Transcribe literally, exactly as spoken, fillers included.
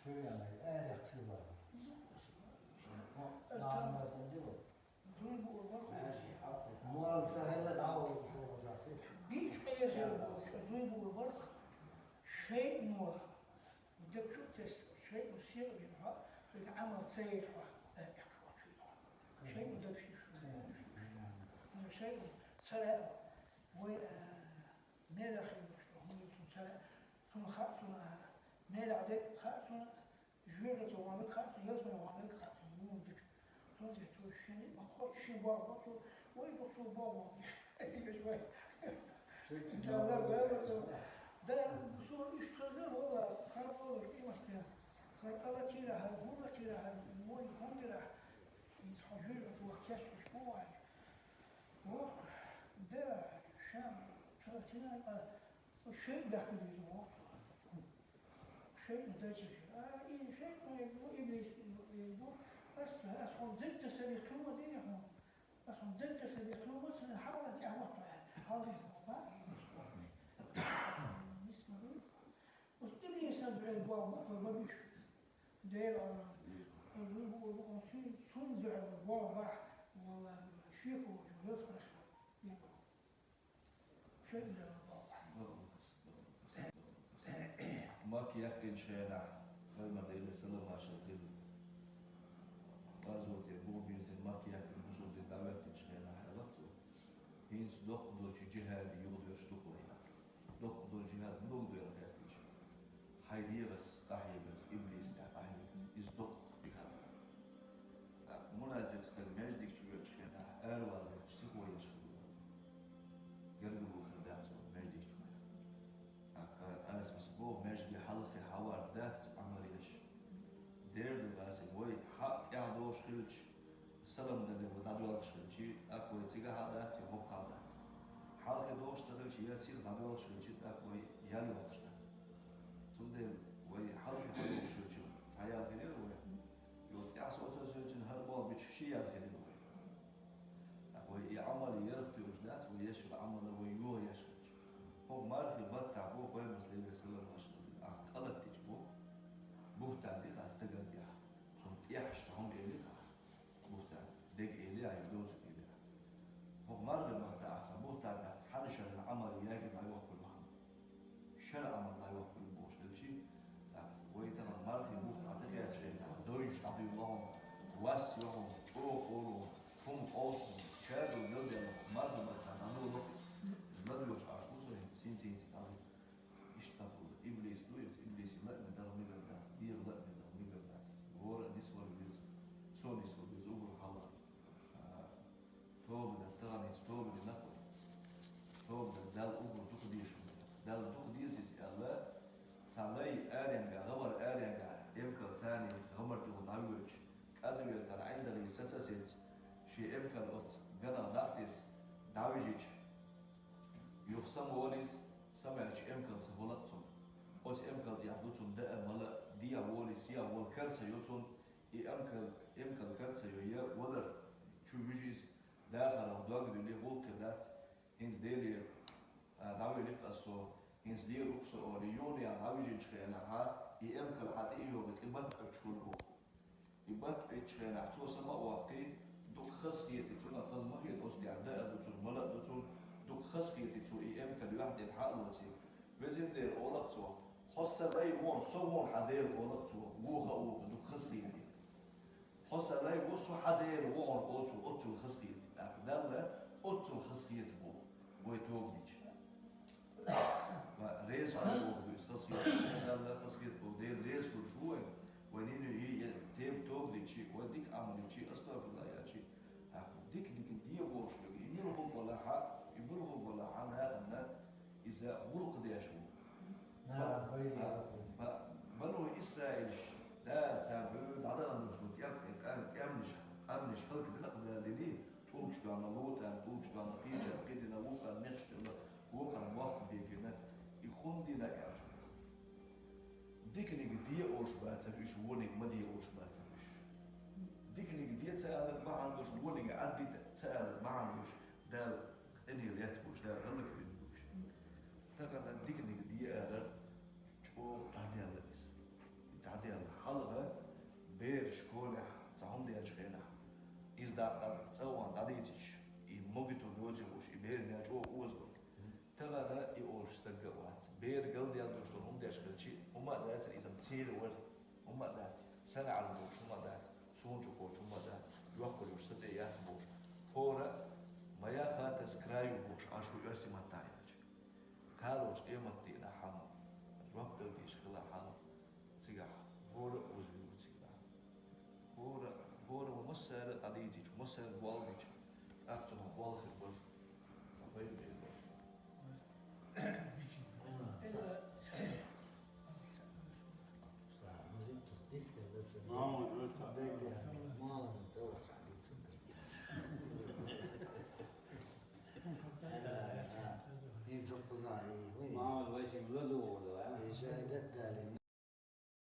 Шуяна, аьрехь ца вара. Нана дандиро. Дуй бу урбан хуяси. Муал сахела дава шо ваза. Гич къеяхел бу, дуй бу урбан. ШайтӀан ва. Дакчу тес, шайтӀан сиъ вин ва, шайтӀан амал цаир ва. Аьрехь шо чуй. ШайтӀан дакши шу. ШайтӀан цара вай, э, мера хин ва, шо хун цун цара, цун ха цун, э, мера де ха цун, Жуьгъа цо ванаг хаьа, цо язбана ванаг хаьа, цо мундик. Цо де цо шени, ма хо шен богӀ бо, цо вай бо, цо богӀ бо. Иш вай. Шуьйчи Жавлар богӀ бо, цо. Да, цо иш тхаза вала, хар вала, иш масте. Хар ала тира, хар гула тира, хар мой хун тира. Ин цо жуьгъа цо кеш иш бо вай. Вох, да, шам, цо тина, а, шен бахтин дизу вох. ШайтӀан дайча жи. А, и шайтӀан эгу, иблис эгу. Ас, ас хун зенча саби кюма дери хун. Ас хун зенча саби кюма саби хала тя вахта. Хала тя вахта. Ус иблис сан дуьхьал богӀ бу, хой бабиш. Дера, а, а, а, сун, сун дуьхьал богӀ бах, вала, шеко, вала, вала. Макка яьккхинчу хенахь, пайхамар Делера салам-маршалла хилла, гӀазоте бухбирзина Макка яьккхина бусулба дин дӀахӀоьттинчу хенахь, аьлла цо, хӀинца доккха долчу жихӀаде юхадоьрзуш ду-кх вай. Доккха долчу жихӀад муьлха ду аьлла хаьттича, хьайн дегӀаца къахьегар, иблис тӀехь къахьегар, иза доккха жихӀад. ТӀаккха мунафикъ стаг маьждиг чу воьдучу хенахь, араваларчу сихо еш хилла. Гергарло хир дац вай маьждиг чу. ТӀаккха Къасимас боху, маьждиге хьалххе хьавар дац Ӏамал еш. Дера ду, Къасим, вай хьаъ тӀаьхьа догӀуш хилча, салам дале, вай дӀадоьлхуш хилча, тӀаккха вай цигахь а дац, я хӀокхахь а дац. Хьалхе догӀуш ца хилча, я сиха дӀадоьлхуш хилча, тӀаккха вай ял йоккхуш дац. Цундела вай хьалхе хьадогӀуш хилча, цхьа ял хилира вай. Йо, тӀаьхьа соцуш хилча, хӀара боху бича ши ял хилира вай. ТӀаккха вай и Ӏамал ярх туьйш дац, вай еш йолу Ӏамал вай йоха еш хилча. ХӀокху мархин баттахь боху пайхамарс, Делера салам-маршалла хилла, ахь кӀалаттича боху, бухӀтан ди-кх ахь стагана тӀехь. Цунна тӀехьашца хӀума эли-кх ахь. БухӀтан, дега эли ахь, я доцург эли ахь. ХӀокху мархин баттахь ахь цхьа бухӀтан дац, цхьана шарна Ӏамал яги дӀайоккхур бахьана. Шаръа Ӏамал дӀайоккхур бохуш хилчи, тӀаккха вай тахана мархин бухӀтан тӀекхаьчча хенахь, дойуш дӀадуьйло хьуна, вас йо хьуна, чӀогӀа олу хьуна, хӀума къовса хьуна, чадула галдаьлла мархин баттахь дӀадоло иза. Иза ладоьгӀуш Ӏаш ву со хӀинца, хӀинца, хӀинца дӀавуьгу. Иштта хӀума ду, иблис ду иза, иблисе лааме Далла мегар дац, дегӀан лааме Далла мегар дац. ГӀора а нисвала веза, со нисвала веза, уггар хьалха. А, тоба дар, тахана иза тоба дина кхо. Тоба дар Далла уггар дукха дезаш хӀума ду. Далла дукха деза иза аьлла, цхьа лай аренгахь, гӀамар аренгахь, эмкал царна гӀамар тӀехула дӀавоьдуш, кӀадвер царна ӀиндагӀий саца а сеца, шен эмкал оцу ганах дӀа а тесна, дӀавижича, юха самаволийса, самаваьлча эмкалца хӀула а цунна. Оцу эмкал тӀехь ду цунна даа а, мала а, дехьа волийса, яа вола кара ца йо цунна, и эмкал, эмкал кара ца йо, я валар чу вижийса, дахарах дог дуьллий, гӀуллакхе дац, хӀинца Деле, а, дӀавеллий-кх аса со, хӀинца лело-кх со олий, юха дӀавижинчу хенахь, и эмкал хьан тӀе а йогӀий, тӀе батт Ӏуьттуш хуьлу боху. И батт Ӏуьттучу хенахь цо сама а ваккхий, дукха хазахетий цунах, хаза ма хета, оцу тӀехь даа а ду цунна, мала а ду цунна, дукха хазахетий цо и эмкал юьхь тӀера хьа а лоций. Везан Дела, олу-кх цо, хьо сан лай ву хьуна, со ву хьуна хьан Дела, олу-кх цо, вуха а вуха, дукха хазахетий. Хьо сан лай ву, со хьан Дела ву хьуна, оцу, оццул хазахетий. ТӀаккха Далла оццул хазахета боху, вай тоба дича. Ва реза хуьлу боху иза, хазахета боху, Далла хазахета боху, Дела реза хуьлуш ву вайна. Вай нийна и, и, тоба, тоба дичи, вай дика Ӏамал дичи, астагӀфируллахӀ яьлчи, тӀаккха дика-дика де бохуш верг, и мила хӀума валахь а, и мила хӀума валахь а, нахана иза гӀуллакх деш ву. Нахана байре а, ву. Ба-, Бану Исраилаш, Дала царна хьуьйра дӀадахана долуш долу тӀем-, тӀем-, тӀемнаш, къаьмнаш хӀаллакбина-кх Дала дели, тӀулгаш доьгӀна ЛутӀан, тӀулгаш доьгӀна кхечарна, кхидина вукхарна, мехаш тӀе ло, вукхарна мохк бегина, и хӀунда дина аьлча, диканиг де олуш бацара уьш, вониг ма де олуш бацара уьш. Диканиг де ца алар бахьана долуш, вониг Ӏаддита ца алар бахьана долуш, Дала къинхьегна лаьцна бу уьш, Дала хӀаллакбина бу уьш. Тахана диканиг де алар чӀогӀа дӀадаьлла иза. ДӀадаьлла, ДӀа-, дӀа-, цӀа ван дӀадийцича, и могиту доци гӀуш, и бер мел чӀогӀа оза вар. Тахана и олуш стаг а вац. Бер галдаьлла долуш долу хӀума деш хилчи, хӀума а дацара, иза-м церан вара, хӀума а дац. Сан гӀалам долуш хӀума а дац. Суна чу кхочу хӀума а дац. Йоккхур йолуш сан цӀе яц бохуш. ХӀора а, ма яха тас краю бохуш, аша хӀу оьрсийн маттахь аьлча. Кхалочу къематдийнахь хьалха жоп дала дезаш хилла хьалха. Цигахь хӀора а оза вуьйлу цигахь. ХӀора, хӀора ван массара а дӀадийцича, массара а болх бича, тӀаккха цунах болх хир бара. Пайда бер бара. Мамал вайшим ладугӀу, а?